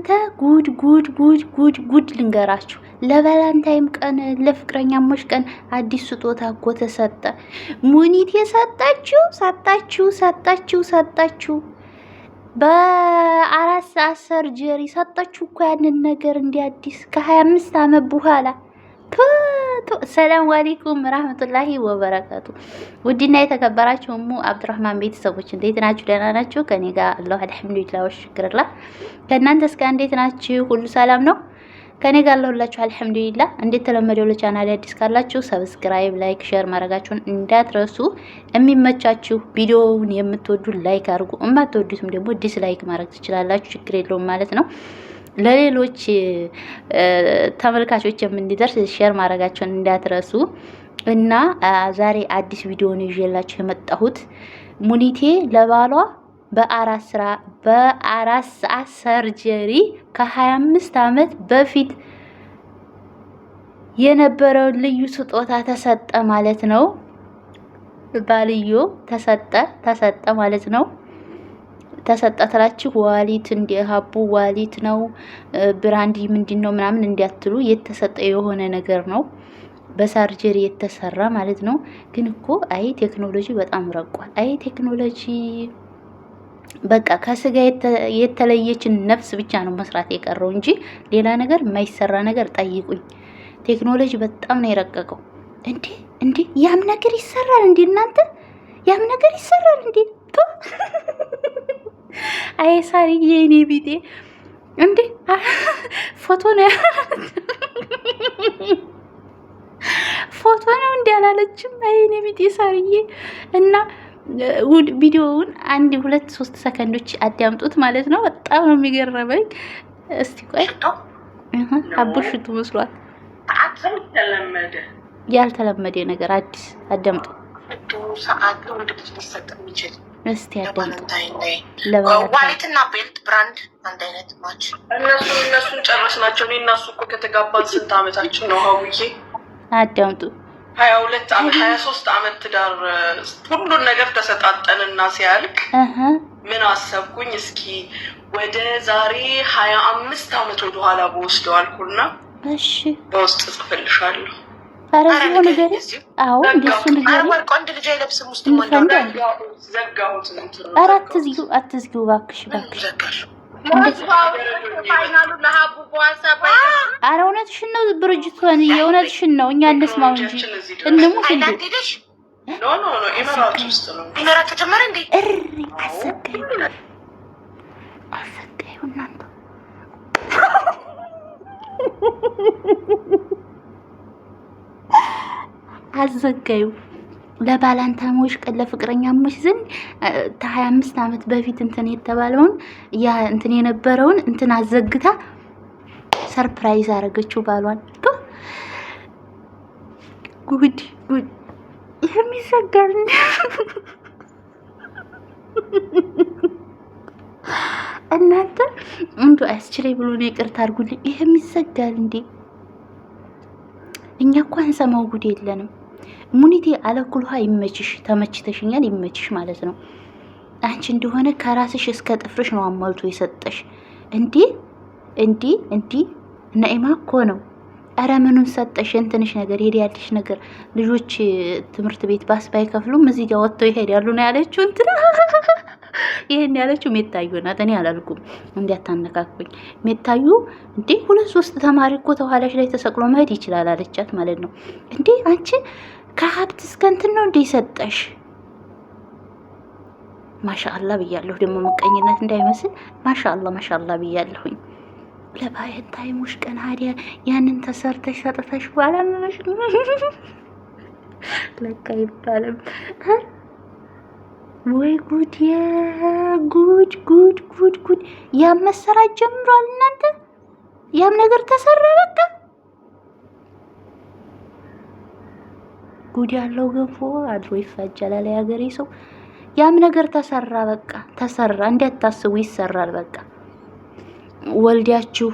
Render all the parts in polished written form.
እናንተ ጉድ ጉድ ጉድ ጉድ ጉድ ልንገራችሁ። ለ Valentine ቀን ለፍቅረኛሞች ቀን አዲስ ስጦታ እኮ ተሰጠ። ሙኒት የሰጣችሁ ሰጣችሁ ሰጣችሁ ሰጣችሁ በ4 ሰዓት surgery ሰጣችሁ እኮ ያንን ነገር እንዲ አዲስ ከ25 ዓመት በኋላ። ሰላም አለይኩም ረህመቱላሂ ወበረካቱ። ውድና የተከበራችሁ እሙ አብዱራህማን ቤተሰቦች እንዴት ናችሁ? ደህና ናችሁ? ከኔ ጋር አለሁ አልሐምዱሊላህ ወሽክርላ። ከእናንተ እስከ እንዴት ናችሁ? ሁሉ ሰላም ነው? ከኔ ጋር አለሁላችሁ አልሐምዱሊላህ። እንደተለመደው ለቻናል አዲስ ካላችሁ subscribe፣ like፣ share ማድረጋችሁን እንዳትረሱ። የሚመቻችሁ ቪዲዮውን የምትወዱ like አድርጉ፣ የማትወዱትም ደግሞ dislike ማድረግ ትችላላችሁ። ችግር የለውም ማለት ነው። ለሌሎች ተመልካቾች እንዲደርስ share ማድረጋቸውን እንዳትረሱ። እና ዛሬ አዲስ ቪዲዮ ነው ይዤላችሁ የመጣሁት። ሙኒቴ ለባሏ በ4 ሰዓት surgery ከ25 ዓመት በፊት የነበረውን ልዩ ስጦታ ተሰጠ ማለት ነው። ባልዮ ተሰጠ ተሰጠ ማለት ነው። ተሰጠ ትላችሁ wallet እንደ ሀቡ wallet ነው brand ምንድን ነው ምናምን እንዲያትሉ የተሰጠ የሆነ ነገር ነው። በ surgery የተሰራ ማለት ነው። ግን እኮ አይ ቴክኖሎጂ በጣም ረቋል። አይ ቴክኖሎጂ በቃ ከስጋ የተለየችን ነፍስ ብቻ ነው መስራት የቀረው እንጂ ሌላ ነገር የማይሰራ ነገር ጠይቁኝ። ቴክኖሎጂ በጣም ነው የረቀቀው። እንዴ እንዴ፣ ያም ነገር ይሰራል እንዴ እናንተ? ያም ነገር ይሰራል እንዴ? አይ ሳሪ የኔ ቢጤ እንዴ፣ ፎቶ ነው ፎቶ ነው እንዴ አላለችም። አይ የኔ ቢጤ ሳሪዬ። እና ቪዲዮውን አንድ ሁለት ሶስት ሰከንዶች አዳምጡት ማለት ነው። በጣም ነው የሚገርመኝ። እስቲ ቆይ፣ አቡሽቱ መስሏል። ያልተለመደ ነገር አዲስ አዳምጡ። ሰዓት ለወንድ ልጅ ሊሰጥ የሚችል እስቲ አዳምጡ። Wallet እና belt brand አንድ አይነት match። እነሱን ጨረስናቸው። እኔ እና እሱ እኮ ከተጋባን ስንት አመታችን ነው ሀውዬ? አዳምጡ። 22 አመት 23 አመት ትዳር ሁሉን ነገር ተሰጣጠንና ሲያልቅ ምን አሰብኩኝ፣ እስኪ ወደ ዛሬ 25 አመት ወደኋላ በወስደው አልኩና በውስጥ ጽፍልሻለሁ። ኧረ እዚሁ ንገሪ። አዎ እንደሱ ንገሪ። ወንድ ልጅ አይለብስም ውስጥ። ዘጋሁት። ኧረ አትዝጊው፣ አትዝጊው እባክሽ፣ እባክሽ። ኧረ እውነትሽን ነው ብርጅቷን፣ የእውነትሽን ነው። እኛ እንስማው እንጂ እንሙት እንዴ? No, no, no፣ ኢማራት ውስጥ ነው። ኢማራት ተጀመረ እንዴ? እሪ አሰጋዩ፣ አሰጋዩ እናንተ አዘጋዩ። ለባላንታሞች ቀን ለፍቅረኛሞች ዘንድ ከ25 ዓመት በፊት እንትን የተባለውን ያ እንትን የነበረውን እንትን አዘግታ surprise አደረገችው ባሏን። ጉድ ጉድ! ይህም ይዘጋል እናንተ። እንዶ አያስችለኝ ብሎ ነው፣ ይቅርታ አድርጉልኝ። ይህም ይዘጋል እንዴ? እኛ እኮ አንሰማው ጉድ የለንም። ሙኒቴ አለኩልሃ ይመችሽ፣ ተመችተሽኛል፣ ይመችሽ ማለት ነው። አንቺ እንደሆነ ከራስሽ እስከ ጥፍርሽ ነው አሟልቶ የሰጠሽ። እንዴ እንዴ እንዴ፣ ነኢማ እኮ ነው። ኧረ ምኑን ሰጠሽ? እንትንሽ ነገር ሄድ ያለሽ ነገር ልጆች ትምህርት ቤት ባስ ባይከፍሉም እዚህ ጋር ወጥተው ይሄዳሉ ነው ያለችው። እንትና ይሄን ያለችው ሜታዩ ናት። እኔ አላልኩም፣ እንዲያታነካኩኝ። ሜታዩ እንዴ ሁለት ሶስት ተማሪ እኮ ተኋላሽ ላይ ተሰቅሎ መሄድ ይችላል አለቻት ማለት ነው። እንዴ አንቺ ከሀብት እስከ እንትን ነው እንዴ ሰጠሽ? ማሻአላ ብያለሁ። ደግሞ ምቀኝነት እንዳይመስል ማሻአላ ማሻአላ ብያለሁኝ። ለ Valentine ኦች ቀን ሀዲያ ያንን ተሰርተሽ ሰጥተሽ አላመመሽ ለካ ይባልም ወይ ጉድ! ጉድ ጉድ ጉድ ጉድ! ያም መሰራት ጀምሯል እናንተ። ያም ነገር ተሰራ በቃ። ጉድ ያለው ገንፎ አድሮ ይፋጃል አለ የሀገሬ ሰው። ያም ነገር ተሰራ በቃ ተሰራ። እንዳታስቡ ይሰራል በቃ። ወልዲያችሁ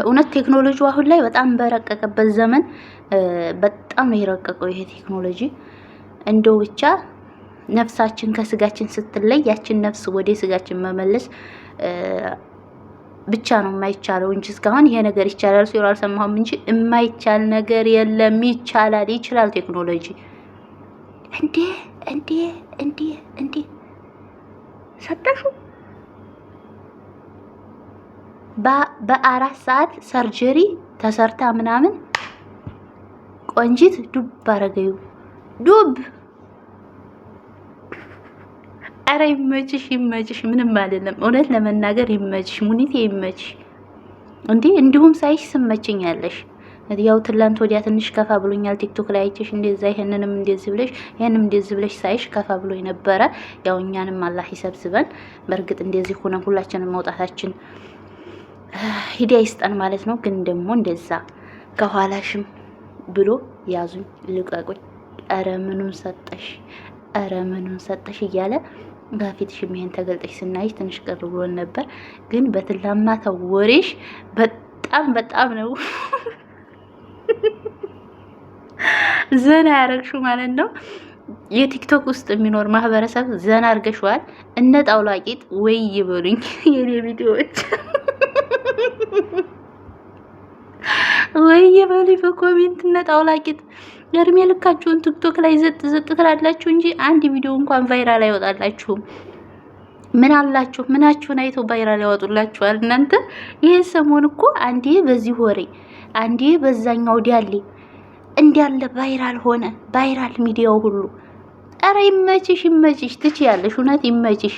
እውነት ቴክኖሎጂ አሁን ላይ በጣም በረቀቀበት ዘመን በጣም ነው የረቀቀው ይሄ ቴክኖሎጂ። እንደው ብቻ ነፍሳችን ከስጋችን ስትለይ ያችን ነፍስ ወደ ስጋችን መመለስ ብቻ ነው የማይቻለው እንጂ እስካሁን ይሄ ነገር ይቻላል ሲሉ አልሰማሁም እንጂ የማይቻል ነገር የለም። ይቻላል፣ ይችላል ቴክኖሎጂ። እንዴ እንዴ እንዴ እንዴ ሰጠሹ በ4 ሰዓት surgery ተሰርታ ምናምን ቆንጂት ዱብ አረገዩ ዱብ። አረ ይመችሽ፣ ይመችሽ። ምንም አይደለም። እውነት ለመናገር ይመችሽ፣ ሙኒቴ ይመችሽ። እንዴ እንዲሁም ሳይሽ ስመችኛለሽ። ያው ትላንት ወዲያ ትንሽ ከፋ ብሎኛል። ቲክቶክ ላይ አይቼሽ እንደዛ ይሄንንም እንደዚህ ብለሽ ይሄንም እንደዚህ ብለሽ ሳይሽ ከፋ ብሎ ነበረ። ያው እኛንም አላህ ይሰብስበን። በእርግጥ እንደዚህ ሆነን ሁላችንም መውጣታችን ሂዳያ ይስጠን ማለት ነው። ግን ደግሞ እንደዛ ከኋላሽም ብሎ ያዙኝ ልቀቁኝ፣ ኧረ ምኑን ሰጠሽ፣ ኧረ ምኑን ሰጠሽ እያለ በፊትሽም ይሄን ተገልጠሽ ስናይሽ ትንሽ ቅር ብሎን ነበር። ግን በትላማታው ወሬሽ በጣም በጣም ነው ዘና ያረግሽው ማለት ነው። የቲክቶክ ውስጥ የሚኖር ማህበረሰብ ዘና አርገሽዋል። እነ ጣውላ ቂጥ ወይ ይበሉኝ የኔ ቪዲዮዎች ወይ ይበሉኝ በ comment እነ ጣውላ ቂጥ እድሜ ልካችሁን ቲክቶክ ላይ ዘጥ ዘጥ ትላላችሁ እንጂ አንድ ቪዲዮ እንኳን viral አይወጣላችሁም። ምን አላችሁ? ምናችሁን አይተው viral ያወጡላችኋል? እናንተ ይህ ሰሞን እኮ አንዴ በዚህ ወሬ አንዴ በዛኛው ዲያሌ እንዲያለ viral ሆነ፣ viral ሚዲያው ሁሉ። ኧረ ይመችሽ፣ ይመችሽ፣ ትችያለሽ። እውነት ይመችሽ።